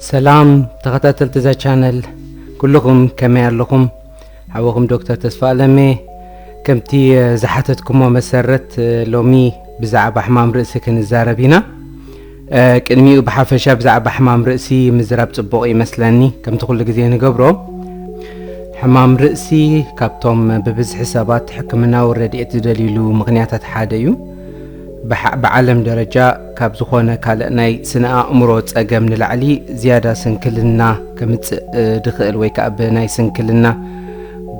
ሰላም ተኸታተልቲ እዛ ቻነል፣ ኩልኹም ከመይ ኣለኹም? ሓወኹም ዶክተር ተስፋ ኣለሜ። ከምቲ ዝሓተትኩሞ መሰረት፣ ሎሚ ብዛዕባ ሕማም ርእሲ ክንዛረብ ኢና። ቅድሚኡ ብሓፈሻ ብዛዕባ ሕማም ርእሲ ምዝራብ ጽቡቕ ይመስለኒ። ከምቲ ኩሉ ግዜ ንገብሮ፣ ሕማም ርእሲ ካብቶም ብብዝሒ ሰባት ሕክምናዊ ረድኤት ዝደልይሉ ምኽንያታት ሓደ እዩ። ብዓለም ደረጃ ካብ ዝኾነ ካልእ ናይ ስነ ኣእምሮ ጸገም ንላዕሊ ዝያዳ ስንክልና ከምጽእ ድኽእል ወይ ከዓ ብናይ ስንክልና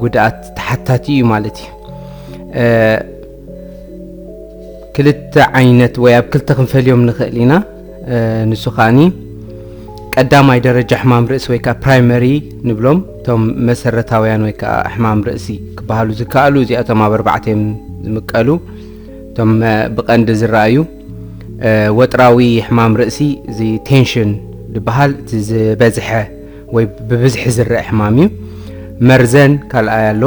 ጉድኣት ተሓታቲ እዩ ማለት እዩ። ክልተ ዓይነት ወይ ኣብ ክልተ ክንፈልዮም ንኽእል ኢና። ንሱ ከዓኒ ቀዳማይ ደረጃ ሕማም ርእሲ ወይ ከዓ ፕራይመሪ ንብሎም፣ እቶም መሰረታውያን ወይ ከዓ ሕማም ርእሲ ክበሃሉ ዝከኣሉ፣ እዚኣቶም ኣብ ኣርባዕተ እዮም ዝምቀሉ። እቶም ብቐንዲ ዝረኣዩ፣ ወጥራዊ ሕማም ርእሲ፣ እዚ ቴንሽን ዝበሃል፣ እቲ ዝበዝሐ ወይ ብብዝሒ ዝረአ ሕማም እዩ። መርዘን ካልኣይ ኣሎ።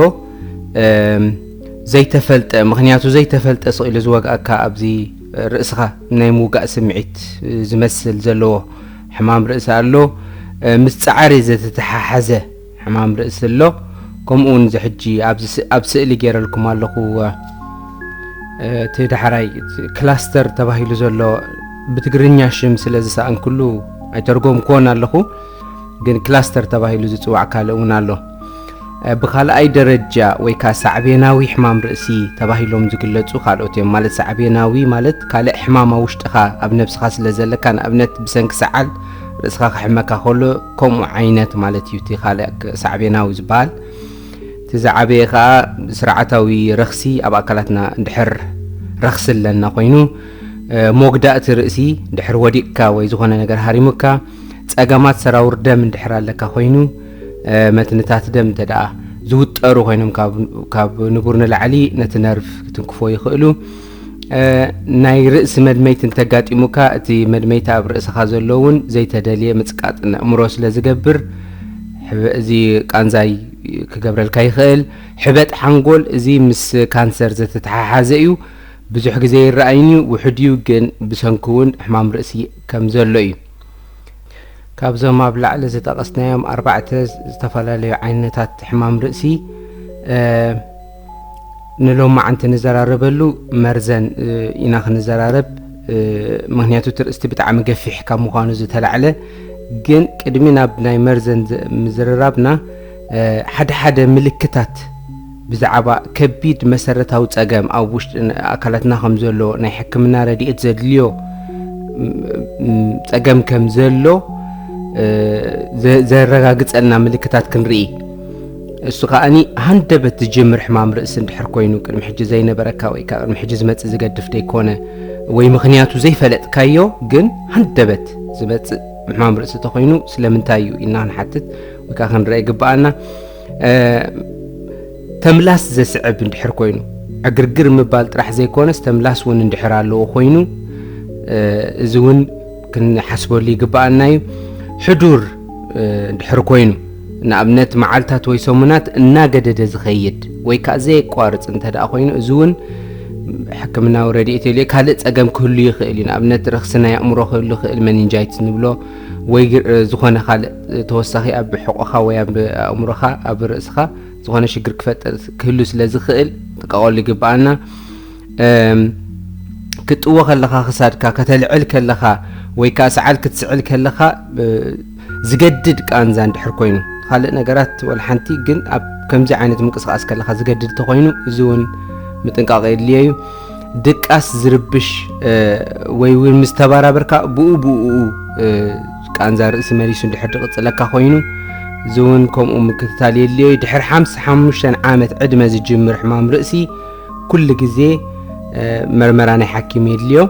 ዘይተፈልጠ፣ ምኽንያቱ ዘይተፈልጠ ስቕ ኢሉ ዝወግኣካ፣ ኣብዚ ርእስኻ ናይ ምውጋእ ስምዒት ዝመስል ዘለዎ ሕማም ርእሲ ኣሎ። ምስ ጻዕሪ ዘተተሓሓዘ ሕማም ርእሲ ኣሎ። ከምኡ እውን እዚ ሕጂ ኣብዚ ስ-፣ ኣብ ስእሊ ገይረልኩም ኣለኹ። እቲ ዳሕራይ ክላስተር ተባሂሉ ዘሎ፣ ብትግርኛ ሽም ስለ ዝሰኣንኩሉ ኣይተርጎምኩዎን ኣለኹ። ግን ክላስተር ተባሂሉ ዝጽዋዕ ካልእ እውን ኣሎ። ብኻልኣይ ደረጃ ወይ ከዓ ሳዕቤናዊ ሕማም ርእሲ ተባሂሎም ዝግለጹ ካልኦት እዮም። ማለት ሳዕቤናዊ ማለት ካልእ ሕማም ኣብ ውሽጥኻ ኣብ ነብስኻ ስለ ዘለካ፣ ንኣብነት ብሰንኪ ሰዓል ርእስኻ ክሕመካ ከሎ ከምኡ ዓይነት ማለት እዩ። እቲ ካልእ ሳዕቤናዊ ዝበሃል እቲ ዝዓበየ ከዓ ስርዓታዊ ረኽሲ ኣብ ኣካላትና እንድሕር ረኽሲ ኣለና ኮይኑ፣ መጉዳእቲ ርእሲ እንድሕር ወዲቕካ ወይ ዝኾነ ነገር ሃሪሙካ፣ ጸገማት ሰራውር ደም እንድሕር ኣለካ ኮይኑ፣ መትንታት ደም እንተ ደኣ ዝውጠሩ ኮይኖም፣ ካብ ንቡር ንላዕሊ ነቲ ነርቭ ክትንክፎ ይኽእሉ። ናይ ርእሲ መድመይቲ እንተጋጢሙካ፣ እቲ መድመይቲ ኣብ ርእስኻ ዘሎ እውን ዘይተደልየ ምጽቃጥ ንእምሮ ስለ ዝገብር፣ እዚ ቃንዛይ ክገብረልካ ይኽእል። ሕበጥ ሓንጎል፣ እዚ ምስ ካንሰር ዘተተሓሓዘ እዩ። ብዙሕ ግዜ ይረኣይን እዩ፣ ውሑድ እዩ፣ ግን ብሰንኪ እውን ሕማም ርእሲ ከም ዘሎ እዩ። ካብዞም ኣብ ላዕሊ ዝጠቐስናዮም ኣርባዕተ ዝተፈላለዩ ዓይነታት ሕማም ርእሲ፣ ንሎማዓንቲ ንዘራረበሉ መርዘን ኢና ክንዘራረብ። ምኽንያቱ እቲ ርእስቲ ብጣዕሚ ገፊሕ ካብ ምዃኑ ዝተላዕለ። ግን ቅድሚ ናብ ናይ መርዘን ምዝርራብና፣ ሓደ ሓደ ምልክታት ብዛዕባ ከቢድ መሰረታዊ ጸገም ኣብ ውሽጢ ኣካላትና ከም ዘሎ፣ ናይ ሕክምና ረድኤት ዘድልዮ ጸገም ከም ዘሎ ዘረጋግጸልና ምልክታት ክንርኢ። እሱ ከኣኒ ሃንደበት ዝጅምር ሕማም ርእሲ እንድሕር ኮይኑ፣ ቅድሚ ሕጂ ዘይነበረካ ወይ ከዓ ቅድሚ ሕጂ ዝመጽእ ዝገድፍ ደይኮነ፣ ወይ ምኽንያቱ ዘይፈለጥካዮ ግን ሃንደበት ዝመጽእ ሕማም ርእሲ ተኾይኑ ስለምንታይ እዩ ኢልና ክንሓትት ወይ ከዓ ክንርአ ይግብኣና። ተምላስ ዘስዕብ እንድሕር ኮይኑ፣ ዕግርግር ምባል ጥራሕ ዘይኮነስ ተምላስ እውን እንድሕር ኣለዎ ኮይኑ፣ እዚ እውን ክንሓስበሉ ይግብኣና እዩ። ሕዱር እንድሕር ኮይኑ፣ ንኣብነት መዓልታት ወይ ሰሙናት እናገደደ ዝኸይድ ወይ ከዓ ዘየቋርጽ እንተ ደኣ ኮይኑ፣ እዚ እውን ሕክምናዊ ረድኤት የድልዮ። ካልእ ጸገም ክህሉ ይኽእል እዩ። ንኣብነት ረኽሲ ናይ ኣእምሮ ክህሉ ይኽእል፣ መኒንጃይትስ ንብሎ፣ ወይ ዝኾነ ካልእ ተወሳኺ ኣብ ሕቖኻ ወይ ኣብ ኣእምሮኻ፣ ኣብ ርእስኻ ዝኾነ ሽግር ክፈጥር ክህሉ ስለ ዝኽእል ጥንቃቐሉ ይግብኣና። ክትጥዎ ከለኻ ክሳድካ ከተልዕል ከለኻ ወይ ከዓ ሰዓል ክትስዕል ከለኻ ዝገድድ ቃንዛ እንድሕር ኮይኑ፣ ካልእ ነገራት ወላ ሓንቲ፣ ግን ኣብ ከምዚ ዓይነት ምንቅስቃስ ከለኻ ዝገድድ ተኾይኑ፣ እዚ እውን ምጥንቃቕ የድልዮ እዩ። ድቃስ ዝርብሽ ወይ እውን ምስ ተባራበርካ ብኡ ብኡ ቃንዛ ርእሲ መሊሱ እንድሕር ዝቕጽለካ ኮይኑ፣ እዚ እውን ከምኡ ምክትታል የድልዮ እዩ። ድሕሪ ሓምሳ ሓሙሽተ ዓመት ዕድመ ዝጅምር ሕማም ርእሲ ኩሉ ግዜ መርመራ ናይ ሓኪም የድልዮ።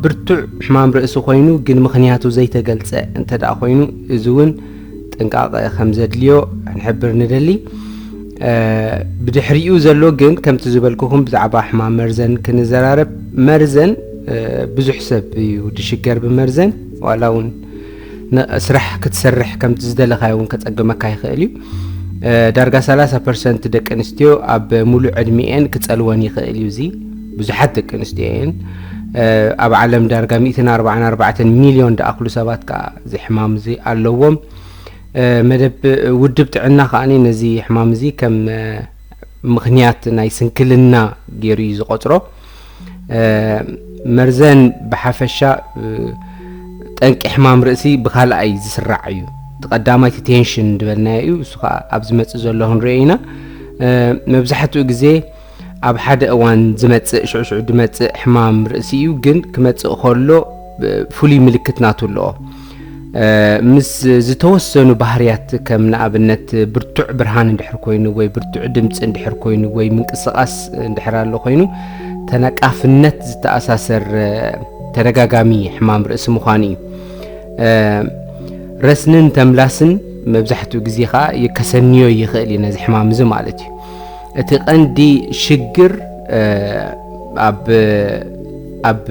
ብርቱዕ ሕማም ርእሲ ኮይኑ ግን ምኽንያቱ ዘይተገልጸ እንተ ደኣ ኮይኑ፣ እዚ እውን ጥንቃቐ ከም ዘድልዮ ክንሕብር ንደሊ። ብድሕሪኡ ዘሎ ግን ከምቲ ዝበልኩኹም ብዛዕባ ሕማም መርዘን ክንዘራረብ። መርዘን ብዙሕ ሰብ እዩ ዝሽገር ብመርዘን፣ ዋላ እውን ስራሕ ክትሰርሕ ከምቲ ዝደለኻዮ እውን ከጸግመካ ይኽእል እዩ። ዳርጋ ሰላሳ ፐርሰንት ደቂ ኣንስትዮ ኣብ ሙሉእ ዕድሚኤን ክጸልወን ይኽእል እዩ። እዚ ብዙሓት ደቂ ኣንስትዮ እየን። ኣብ ዓለም ዳርጋ ሚእትን ኣርባዓን ኣርባዕተን ሚልዮን ዝኣኽሉ ሰባት ከዓ እዚ ሕማም እዚ ኣለዎም። መደብ ውድብ ጥዕና ከዓ ነዚ ሕማም እዚ ከም ምኽንያት ናይ ስንክልና ገይሩ እዩ ዝቆፅሮ። መርዘን ብሓፈሻ ጠንቂ ሕማም ርእሲ ብካልኣይ ዝስራዕ እዩ። እቲ ቀዳማይ እቲ ቴንሽን ዝበልናዮ እዩ። እሱ ከዓ ኣብ ዝመፅእ ዘሎ ክንሪኦ ኢና። መብዛሕትኡ ግዜ ኣብ ሓደ እዋን ዝመፅእ ሽዑ ሽዑ ዝመፅእ ሕማም ርእሲ እዩ፣ ግን ክመፅእ ከሎ ፍሉይ ምልክት ናቱ ኣለዎ። ምስ ዝተወሰኑ ባህርያት ከም ንኣብነት ብርቱዕ ብርሃን እንድሕር ኮይኑ ወይ ብርቱዕ ድምፂ እንድሕር ኮይኑ ወይ ምንቅስቓስ እንድሕር ኣሎ ኮይኑ ተነቃፍነት ዝተኣሳሰር ተደጋጋሚ ሕማም ርእሲ ምዃኑ እዩ። ረስንን ተምላስን መብዛሕትኡ ግዜ ከዓ ከሰንዮ ይኽእል እዩ ነዚ ሕማም እዚ ማለት እዩ። እቲ ቀንዲ ሽግር ኣብ ኣብ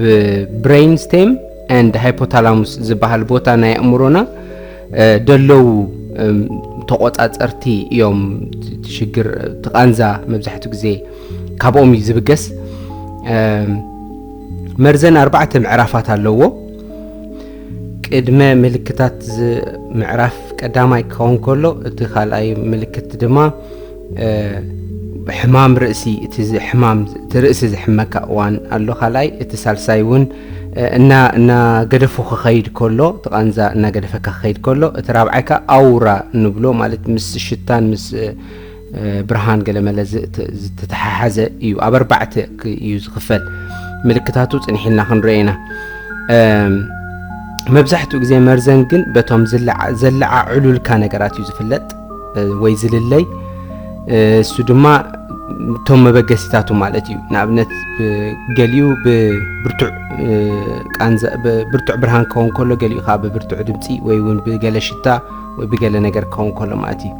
ብሬን ስቴም ኤንድ ሃይፖታላሙስ ዝበሃል ቦታ ናይ ኣእምሮና ደለዉ ተቆፃፀርቲ እዮም። ሽግር ትቃንዛ መብዛሕትኡ ግዜ ካብኦም እዩ ዝብገስ። መርዘን ኣርባዕተ ምዕራፋት ኣለዎ። ቅድመ ምልክታት ምዕራፍ ቀዳማይ ክኸውን ከሎ፣ እቲ ካልኣይ ምልክት ድማ ሕማም ርእሲ፣ እቲ ሕማም እቲ ርእሲ ዝሕመካ እዋን ኣሎ። ካልኣይ፣ እቲ ሳልሳይ እውን እናገደፉ ክኸይድ ከሎ፣ እቲ ቃንዛ እናገደፈካ ክኸይድ ከሎ፣ እቲ ራብዓይ ከዓ ኣውራ ንብሎ፣ ማለት ምስ ሽታን ምስ ብርሃን ገለመለ ዝተተሓሓዘ እዩ። ኣብ ኣርባዕተ እዩ ዝኽፈል። ምልክታቱ ፅንሒልና ክንሪኦ ኢና። መብዛሕትኡ ግዜ መርዘን ግን በቶም ዘለዓዕሉልካ ነገራት እዩ ዝፍለጥ ወይ ዝልለይ። እሱ ድማ እቶም መበገሲታቱ ማለት እዩ። ንኣብነት ገሊኡ ብብርቱዕ ቃንዛ ብርቱዕ ብርሃን ክኸውን ከሎ፣ ገሊኡ ከዓ ብብርቱዕ ድምፂ ወይ እውን ብገለ ሽታ ወይ ብገለ ነገር ክኸውን ከሎ ማለት እዩ።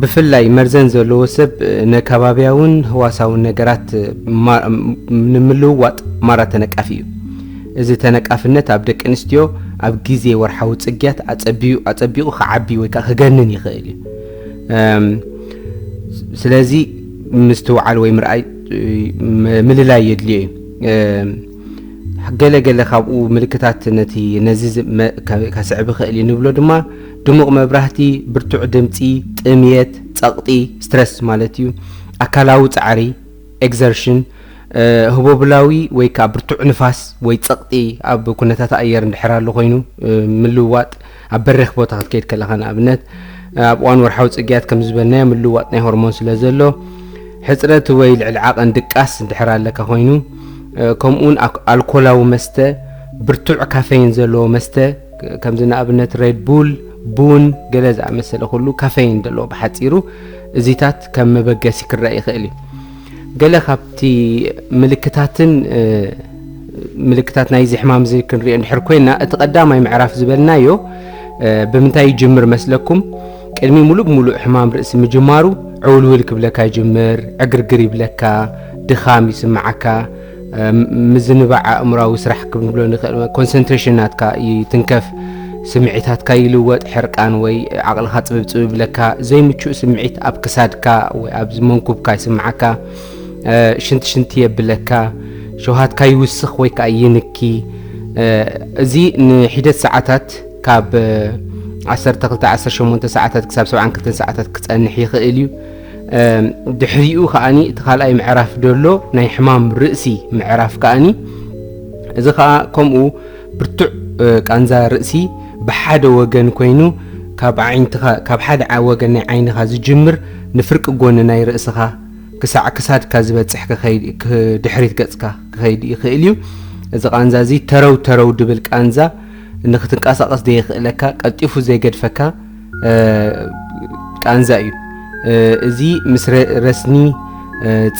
ብፍላይ መርዘን ዘለዎ ሰብ ነከባብያውን ህዋሳውን ነገራት ንምልውዋጥ ማራ ተነቃፊ እዩ። እዚ ተነቃፍነት ኣብ ደቂ ኣንስትዮ ኣብ ግዜ ወርሓዊ ጽግያት ኣጸቢዩ ኣጸቢቑ ክዓቢ ወይ ከዓ ክገንን ይኽእል እዩ። ስለዚ ምስትውዓል ወይ ምርኣይ ምልላይ የድልዮ እዩ። ገለ ገለ ካብኡ ምልክታት ነቲ ነዚ ከስዕብ ይኽእል እዩ ንብሎ ድማ ድሙቕ መብራህቲ፣ ብርቱዕ ድምፂ፣ ጥምየት፣ ጸቕጢ፣ ስትረስ ማለት እዩ፣ ኣካላዊ ጻዕሪ፣ ኤግዘርሽን፣ ህቦብላዊ ወይ ከዓ ብርቱዕ ንፋስ ወይ ጸቕጢ ኣብ ኩነታት ኣየር እንድሕር ኣሎ ኮይኑ ምልውዋጥ፣ ኣብ በሪኽ ቦታ ክትከይድ ከለኻ ንኣብነት ኣብ እዋን ወርሓዊ ጽግያት ከም ዝበልናዮ ምልውዋጥ ናይ ሆርሞን ስለ ዘሎ፣ ሕጽረት ወይ ልዕሊ ዓቐን ድቃስ እንድሕር ኣለካ ኮይኑ፣ ከምኡውን ኣልኮላዊ መስተ፣ ብርቱዕ ካፌን ዘለዎ መስተ፣ ከምዚ ንኣብነት ሬድ ቡል፣ ቡን፣ ገለ ዝኣመሰለ ኩሉ ካፌን ዘለዎ ብሓጺሩ እዚታት ከም መበገሲ ክረአ ይኽእል እዩ። ገለ ካብቲ ምልክታትን ምልክታት ናይዚ ሕማም እዚ ክንሪኦ እንድሕር ኮይና፣ እቲ ቀዳማይ ምዕራፍ ዝበልናዮ ብምንታይ ይጅምር መስለኩም? ቅድሚ ሙሉእ ብሙሉእ ሕማም ርእሲ ምጅማሩ ዕውልውል ክብለካ ይጅምር፣ ዕግርግር ይብለካ፣ ድኻም ይስምዓካ፣ ምዝንባዕ ኣእምራዊ ስራሕ ክንብሎ ንኽእል፣ ኮንሰንትሬሽን ናትካ ይትንከፍ፣ ስምዒታትካ ይልወጥ፣ ሕርቃን ወይ ዓቕልኻ ጽብብ ጽብብ ይብለካ፣ ዘይምቹእ ስምዒት ኣብ ክሳድካ ወይ ኣብዚ መንኩብካ ይስምዓካ፣ ሽንቲ ሽንቲ የብለካ፣ ሸውሃትካ ይውስኽ ወይ ከዓ ይንኪ። እዚ ንሒደት ሰዓታት ካብ ዓሰርተ ክልተ ዓሰርተ ሸሞንተ ሰዓታት ክሳብ ሰብዓን ክልተን ሰዓታት ክጸንሕ ይኽእል እዩ። ድሕሪኡ ከዓኒ እቲ ካልኣይ ምዕራፍ ደሎ ናይ ሕማም ርእሲ ምዕራፍ ከዓኒ፣ እዚ ከዓ ከምኡ ብርቱዕ ቃንዛ ርእሲ ብሓደ ወገን ኮይኑ ካብ ዓይንትኻ ካብ ሓደ ወገን ናይ ዓይንኻ ዝጅምር ንፍርቂ ጎኒ ናይ ርእስኻ ክሳዕ ክሳድካ ዝበጽሕ ድሕሪት ገጽካ ክኸይድ ይኽእል እዩ። እዚ ቃንዛ እዚ ተረው ተረው ድብል ቃንዛ ንክትንቀሳቐስ ዘየኽእለካ፣ ቀልጢፉ ዘይገድፈካ ቃንዛ እዩ። እዚ ምስ ረስኒ፣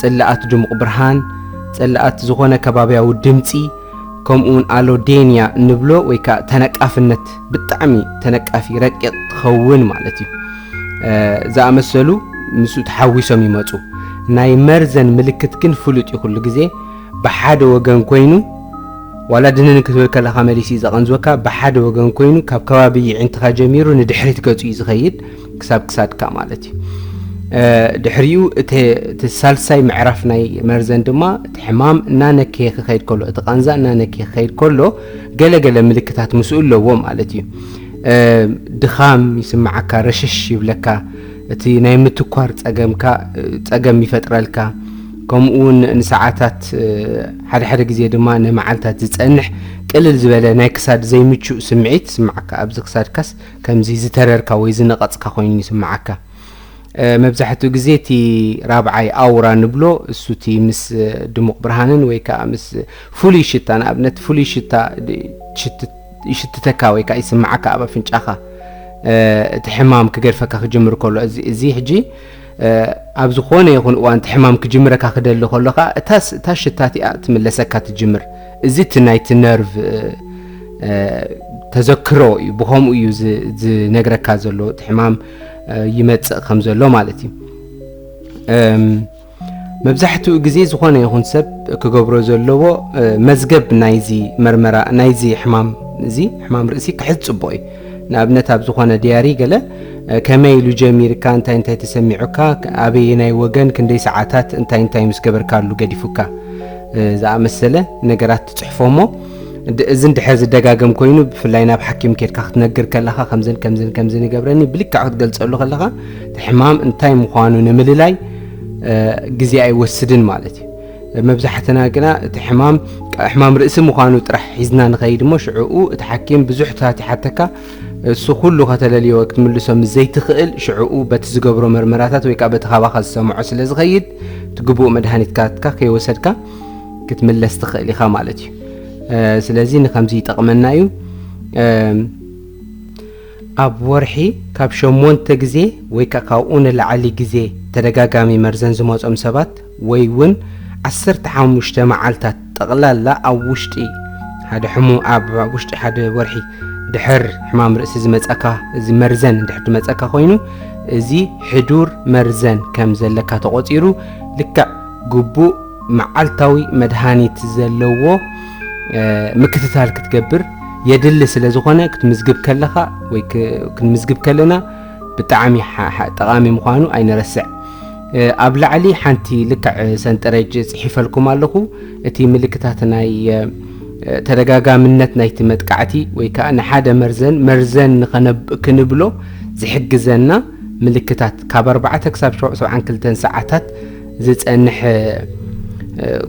ጽላኣት ድሙቕ ብርሃን፣ ጽላኣት ዝኾነ ከባብያዊ ድምጺ፣ ከምኡውን ኣሎዴንያ እንብሎ ወይ ከዓ ተነቃፍነት፣ ብጣዕሚ ተነቃፊ ረቂቕ ትኸውን ማለት እዩ። ዝኣመሰሉ ምስኡ ተሓዊሶም ይመፁ። ናይ መርዘን ምልክት ግን ፍሉጥ እዩ። ኩሉ ግዜ ብሓደ ወገን ኮይኑ፣ ዋላ ድንን ክትብል ከለኻ መሊሱ እዩ ዘቐንዝወካ፣ ብሓደ ወገን ኮይኑ ካብ ከባቢ ይዒንትኻ ጀሚሩ ንድሕሪት ገፁ እዩ ዝኸይድ ክሳብ ክሳድካ ማለት እዩ። ድሕሪኡ እቲ ሳልሳይ ምዕራፍ ናይ መርዘን ድማ እቲ ሕማም እናነከየ ክኸይድ ከሎ፣ እቲ ቃንዛ እናነከየ ክኸይድ ከሎ፣ ገለገለ ምልክታት ምስኡ ኣለዎ ማለት እዩ። ድኻም ይስምዓካ፣ ረሸሽ ይብለካ፣ እቲ ናይ ምትኳር ጸገምካ ጸገም ይፈጥረልካ። ከምኡ እውን ንሰዓታት ሓደ ሓደ ግዜ ድማ ንመዓልታት ዝጸንሕ ቅልል ዝበለ ናይ ክሳድ ዘይምቹእ ስምዒት ይስምዓካ። ኣብዚ ክሳድካስ ከምዚ ዝተረርካ ወይ ዝነቐጽካ ኮይኑ ይስምዓካ። መብዛሕትኡ ግዜ እቲ ራብዓይ ኣውራ ንብሎ፣ እሱ እቲ ምስ ድሙቕ ብርሃንን ወይ ከዓ ምስ ፍሉይ ሽታ፣ ንኣብነት ፍሉይ ሽታ ይሽትተካ ወይ ከዓ ይስምዓካ ኣብ ኣፍንጫኻ፣ እቲ ሕማም ክገድፈካ ክጅምር ከሎ፣ እዚ ሕጂ ኣብ ዝኾነ ይኹን እዋን እቲ ሕማም ክጅምረካ ክደሊ ከሎ ከዓ እታ ሽታ እቲኣ ትምለሰካ ትጅምር። እዚ እቲ ናይቲ ነርቭ ተዘክሮ እዩ። ብኸምኡ እዩ ዝነግረካ ዘሎ እቲ ሕማም ይመጽእ ከም ዘሎ ማለት እዩ። መብዛሕትኡ ግዜ ዝኾነ ይኹን ሰብ ክገብሮ ዘለዎ መዝገብ ናይዚ መርመራ ናይዚ ሕማም እዚ ሕማም ርእሲ ክሕዝ ጽቡቕ እዩ። ንኣብነት ኣብ ዝኾነ ድያሪ ገለ ከመይ ኢሉ ጀሚርካ፣ እንታይ እንታይ ተሰሚዑካ፣ ኣበየናይ ወገን፣ ክንደይ ሰዓታት፣ እንታይ እንታይ ምስ ገበርካሉ ገዲፉካ ዝኣመሰለ ነገራት ትጽሕፎ እሞ፣ እዚ እንድሕር ዝደጋገም ኮይኑ፣ ብፍላይ ናብ ሓኪም ኬድካ ክትነግር ከለኻ ከምዝን ከምዝን ከምዝን ይገብረኒ ብልክዕ ክትገልጸሉ ከለኻ እቲ ሕማም እንታይ ምዃኑ ንምልላይ ግዜ ኣይወስድን ማለት እዩ። መብዛሕትና ግና እቲ ሕማም ሕማም ርእሲ ምዃኑ ጥራሕ ሒዝና ንኸይድ እሞ ሽዕኡ እቲ ሓኪም ብዙሕ ታት ይሓተካ። እሱ ኩሉ ከተለልዮ ክትምልሶ ምስ ዘይትኽእል ሽዕኡ በቲ ዝገብሮ መርመራታት ወይ ከዓ በቲ ካባኻ ዝሰምዖ ስለ ዝኸይድ እቲ ግቡእ መድሃኒትካትካ ከይወሰድካ ክትምለስ ትኽእል ኢኻ ማለት እዩ። ስለዚ ንከምዚ ይጠቕመና እዩ። ኣብ ወርሒ ካብ ሸሞንተ ግዜ ወይ ከዓ ካብኡ ንላዕሊ ግዜ ተደጋጋሚ መርዘን ዝመጾም ሰባት ወይ እውን ዓሰርተ ሓሙሽተ መዓልታት ጠቕላላ ኣብ ውሽጢ ሓደ ሕሙ ኣብ ውሽጢ ሓደ ወርሒ ድሕር ሕማም ርእሲ ዝመጸካ፣ እዚ መርዘን እንድሕር ዝመጸካ ኮይኑ፣ እዚ ሕዱር መርዘን ከም ዘለካ ተቖጺሩ ልክዕ ግቡእ መዓልታዊ መድሃኒት ዘለዎ ምክትታል ክትገብር የድሊ ስለ ዝኾነ ክትምዝግብ ከለኻ ወይ ክንምዝግብ ከለና ብጣዕሚ ጠቓሚ ምዃኑ ኣይንረስዕ። ኣብ ላዕሊ ሓንቲ ልክዕ ሰንጠረጅ ጽሒፈልኩም ኣለኹ። እቲ ምልክታት ናይ ተደጋጋምነት ናይቲ መጥቃዕቲ ወይ ከዓ ንሓደ መርዘን መርዘን ንኸነብ ክንብሎ ዝሕግዘና ምልክታት ካብ ኣርባዕተ ክሳብ ሰብዓን ክልተን ሰዓታት ዝጸንሕ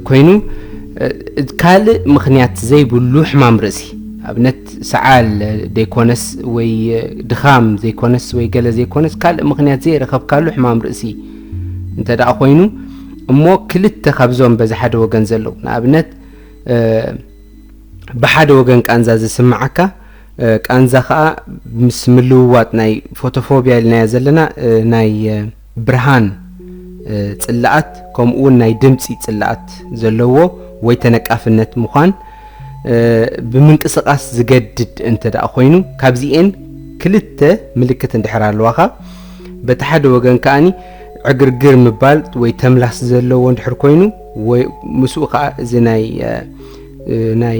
ኮይኑ ካልእ ምኽንያት ዘይብሉ ሕማም ርእሲ ኣብነት ሰዓል ዘይኮነስ ወይ ድኻም ዘይኮነስ ወይ ገለ ዘይኮነስ ካልእ ምኽንያት ዘይረኸብካሉ ሕማም ርእሲ እንተ ደኣ ኮይኑ እሞ ክልተ ካብዞም በዚ ሓደ ወገን ዘለዉ ንኣብነት ብሓደ ወገን ቃንዛ ዝስምዓካ ቃንዛ ኸኣ ምስ ምልውዋጥ ናይ ፎቶፎብያ ኢልናዮ ዘለና ናይ ብርሃን ጽላኣት ከምኡ እውን ናይ ድምፂ ጽላኣት ዘለዎ ወይ ተነቃፍነት ምዃን ብምንቅስቓስ ዝገድድ እንተ ደኣ ኮይኑ ካብዚኤን ክልተ ምልክት እንድሕር ኣለዋኻ በቲ ሓደ ወገን ከኣኒ ዕግርግር ምባል ወይ ተምላስ ዘለዎ እንድሕር ኮይኑ ወይ ምስኡ ከዓ እዚ ናይ ናይ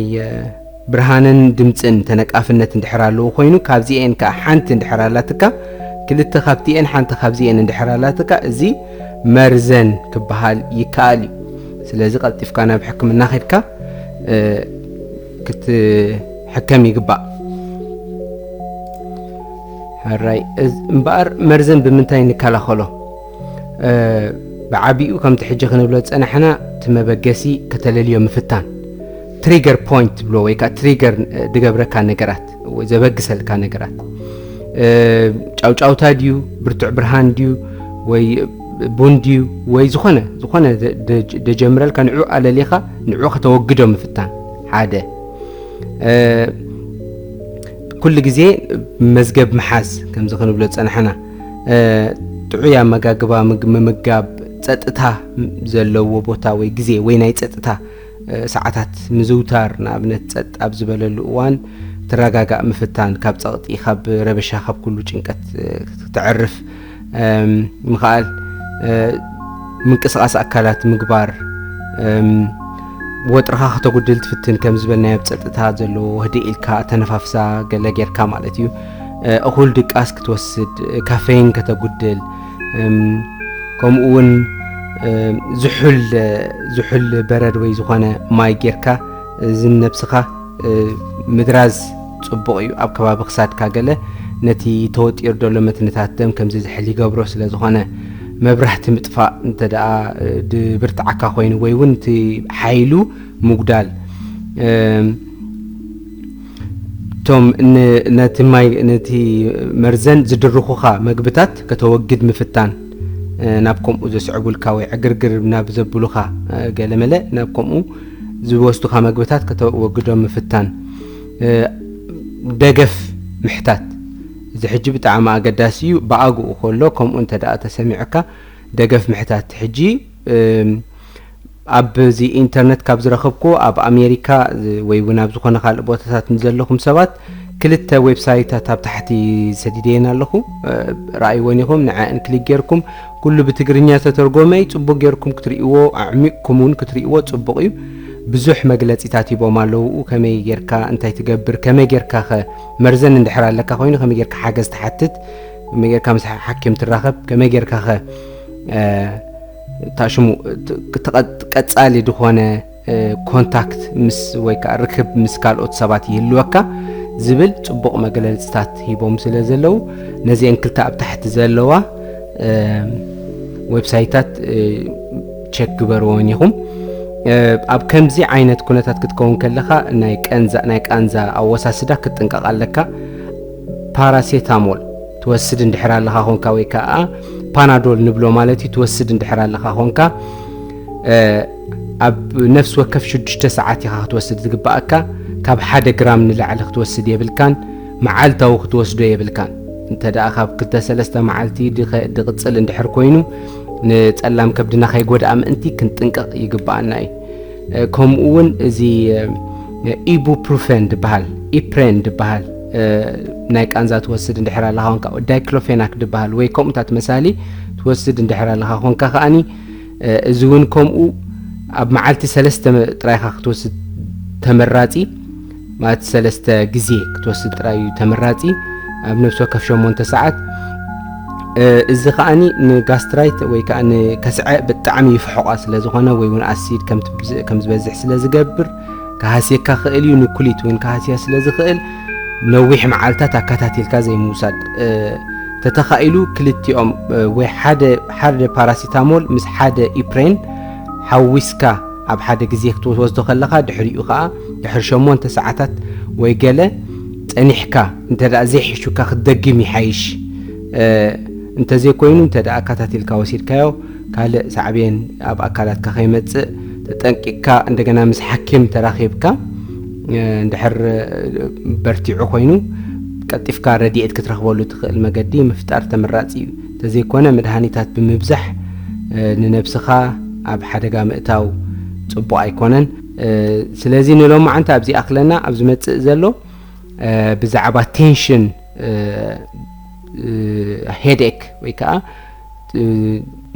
ብርሃንን ድምፅን ተነቃፍነት እንድሕር ኣለዎ ኮይኑ ካብዚኤን ከዓ ሓንቲ እንድሕር ኣላትካ ክልተ ካብቲኤን ሓንቲ ካብዚኤን እንድሕር ኣላትካ እዚ መርዘን ክበሃል ይከኣል እዩ። ስለዚ ቀልጢፍካ ናብ ሕክምና ከድካ ክትሕከም ይግባእ። ሕራይ እምበኣር መርዘን ብምንታይ ንከላኸሎ? ብዓቢኡ ከምቲ ሕጂ ክንብሎ ዝጸናሕና እቲ መበገሲ ከተለልዮ ምፍታን ትሪገር ፖይንት ትብሎ ወይ ከዓ ትሪገር ድገብረካ ነገራት ወይ ዘበግሰልካ ነገራት ጫውጫውታ ድዩ ብርቱዕ ብርሃን ድዩ ወይ ቡን ድዩ ወይ ዝኾነ ዝኾነ ደጀምረልካ ንዑ ኣለሊኻ ንዑ ከተወግዶ ምፍታን ሓደ ኩሉ ግዜ መዝገብ ምሓዝ ከምዚ ክንብሎ ዝጸናሕና ጥዑይ ኣመጋግባ ምምጋብ ጸጥታ ዘለዎ ቦታ ወይ ግዜ ወይ ናይ ጸጥታ ሰዓታት ምዝውታር ንኣብነት ጸጥ ኣብ ዝበለሉ እዋን ትረጋጋእ ምፍታን ካብ ጸቕጢ ካብ ረበሻ ካብ ኩሉ ጭንቀት ክትዕርፍ ምኽኣል ምንቅስቓስ ኣካላት ምግባር ወጥርኻ ከተጉድል ትፍትን ከም ዝበልናዮ ኣብ ጸጥታ ዘለዎ ህድእ ኢልካ ተነፋፍሳ ገለ ጌርካ ማለት እዩ። እኹል ድቃስ ክትወስድ ካፌን ከተጉድል ከምኡ እውን ዝሑል ዝሑል በረድ ወይ ዝኾነ ማይ ጌርካ እዚ ነብስኻ ምድራዝ ጽቡቕ እዩ። ኣብ ከባቢ ክሳድካ ገለ ነቲ ተወጢሩ ዘሎ መትንታት ደም ከምዚ ዝሕል ይገብሮ ስለ ዝኾነ፣ መብራህቲ ምጥፋእ እንተ ደኣ ድብርትዓካ ኮይኑ ወይ እውን እቲ ሓይሉ ምጉዳል፣ እቶም ነቲ ማይ ነቲ መርዘን ዝድርኹኻ መግብታት ከተወግድ ምፍታን፣ ናብ ከምኡ ዘስዕቡልካ ወይ ዕግርግር ናብ ዘብሉኻ ገለመለ ናብ ከምኡ ዝወስዱኻ መግብታት ከተወግዶም ምፍታን፣ ደገፍ ምሕታት። እዚ ሕጂ ብጣዕሚ ኣገዳሲ እዩ። ብኣግኡ ከሎ ከምኡ እንተ ደኣ ተሰሚዑካ ደገፍ ምሕታት። ሕጂ ኣብዚ ኢንተርነት ካብ ዝረኸብኩ ኣብ ኣሜሪካ ወይ እውን ኣብ ዝኾነ ካልእ ቦታታት ንዘለኹም ሰባት ክልተ ዌብሳይታት ኣብ ታሕቲ ሰዲደየን ኣለኹ። ረኣይወን ኢኹም። ንዐን ክሊክ ጌርኩም ኩሉ ብትግርኛ ተተርጎመ እዩ። ጽቡቕ ጌርኩም ክትርእይዎ ኣዕሚቕኩም እውን ክትርእይዎ ጽቡቕ እዩ። ብዙሕ መግለጺታት ሂቦም ኣለዉ። ከመይ ጌርካ እንታይ ትገብር፣ ከመይ ጌርካ ኸ መርዘን እንድሕር ኣለካ ኮይኑ ከመይ ጌርካ ሓገዝ ትሓትት፣ ከመይ ጌርካ ምስ ሓኪም ትራኸብ፣ ከመይ ጌርካ ኸ ታሽሙ ቀጻሊ ዝኾነ ኮንታክት ምስ ወይ ከዓ ርክብ ምስ ካልኦት ሰባት ይህልወካ ዝብል ጽቡቕ መግለጽታት ሂቦም ስለ ዘለዉ ነዚአን ክልተ ኣብ ታሕቲ ዘለዋ ዌብሳይታት ቸክ ግበርዎን ኢኹም። ኣብ ከምዚ ዓይነት ኩነታት ክትከውን ከለኻ ናይ ቀንዛ ናይ ቃንዛ ኣወሳስዳ ክትጥንቀቕ ኣለካ። ፓራሴታሞል ትወስድ እንድሕር ኣለኻ ኾንካ ወይ ከዓ ፓናዶል ንብሎ ማለት እዩ ትወስድ እንድሕር ኣለኻ ኾንካ ኣብ ነፍሲ ወከፍ ሽዱሽተ ሰዓት ኢኻ ክትወስድ ዝግባኣካ። ካብ ሓደ ግራም ንላዕሊ ክትወስድ የብልካን። መዓልታዊ ክትወስዶ የብልካን። እንተ ደኣ ካብ ክልተ ሰለስተ መዓልቲ ድኸ- ድቕጽል እንድሕር ኮይኑ ንጸላም ከብድና ከይጎድኣ ምእንቲ ክንጥንቀቕ ይግባኣና እዩ። ከምኡ እውን እዚ ኢቡፕሩፈን ድበሃል ኢፕሬን ድበሃል ናይ ቃንዛ ትወስድ እንድሕር ኣለኻ ኮንካ ዳይክሎፌናክ ድበሃል ወይ ከምኡታት መሳሊ ትወስድ እንድሕር ኣለኻ ኮንካ ከኣኒ እዚ እውን ከምኡ ኣብ መዓልቲ ሰለስተ ጥራይኻ ክትወስድ ተመራፂ ማለት ሰለስተ ግዜ ክትወስድ ጥራይ እዩ ተመራፂ ኣብ ነፍሲ ወከፍ ሸሞንተ ሰዓት። እዚ ከኣኒ ንጋስትራይት ወይ ከዓ ንከስዐ ብጣዕሚ ይፍሕቋ ስለ ዝኾነ ወይ እውን ኣሲድ ከም ዝበዝሕ ስለ ዝገብር ክሃስየካ ክእል እዩ። ንኩሊት እውን ክሃስያ ስለ ዝኽእል ነዊሕ መዓልታት ኣካታቲልካ ዘይምውሳድ። ተተኻኢሉ ክልቲኦም ወይ ሓደ ሓደ ፓራሲታሞል ምስ ሓደ ኢፕሬን ሓዊስካ ኣብ ሓደ ግዜ ክትወስዶ ከለኻ ድሕሪኡ ከዓ ድሕሪ ሸሞንተ ሰዓታት ወይ ገለ ጸኒሕካ እንተ ደኣ ዘይሕሹካ ክትደግም ይሓይሽ። እንተዘይኮይኑ እንተ ደኣ ኣካታቲልካ ወሲድካዮ ካልእ ሳዕቤን ኣብ ኣካላትካ ከይመጽእ ተጠንቂቕካ እንደገና ምስ ሓኪም ተራኺብካ እንድሕር በርቲዑ ኮይኑ ቀልጢፍካ ረድኤት ክትረኽበሉ ትኽእል መገዲ ምፍጣር ተመራፂ እዩ። እንተዘይኮነ መድሃኒታት ብምብዛሕ ንነብስኻ ኣብ ሓደጋ ምእታው ፅቡቕ ኣይኮነን። ስለዚ ንሎማዓንቲ ኣብዚ ኣኽለና ኣብ ዝመፅእ ዘሎ ብዛዕባ ቴንሽን ሄዴክ ወይ ከዓ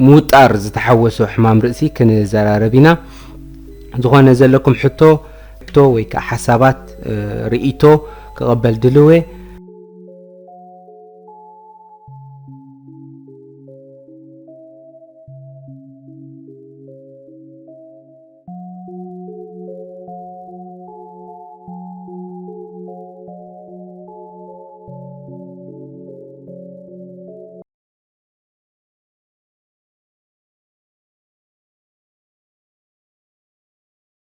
ምውጣር ዝተሓወሶ ሕማም ርእሲ ክንዘራረብ ኢና። ዝኾነ ዘለኩም ሕቶ ሕቶ ወይ ከዓ ሓሳባት ርእይቶ ክቐበል ድልዌ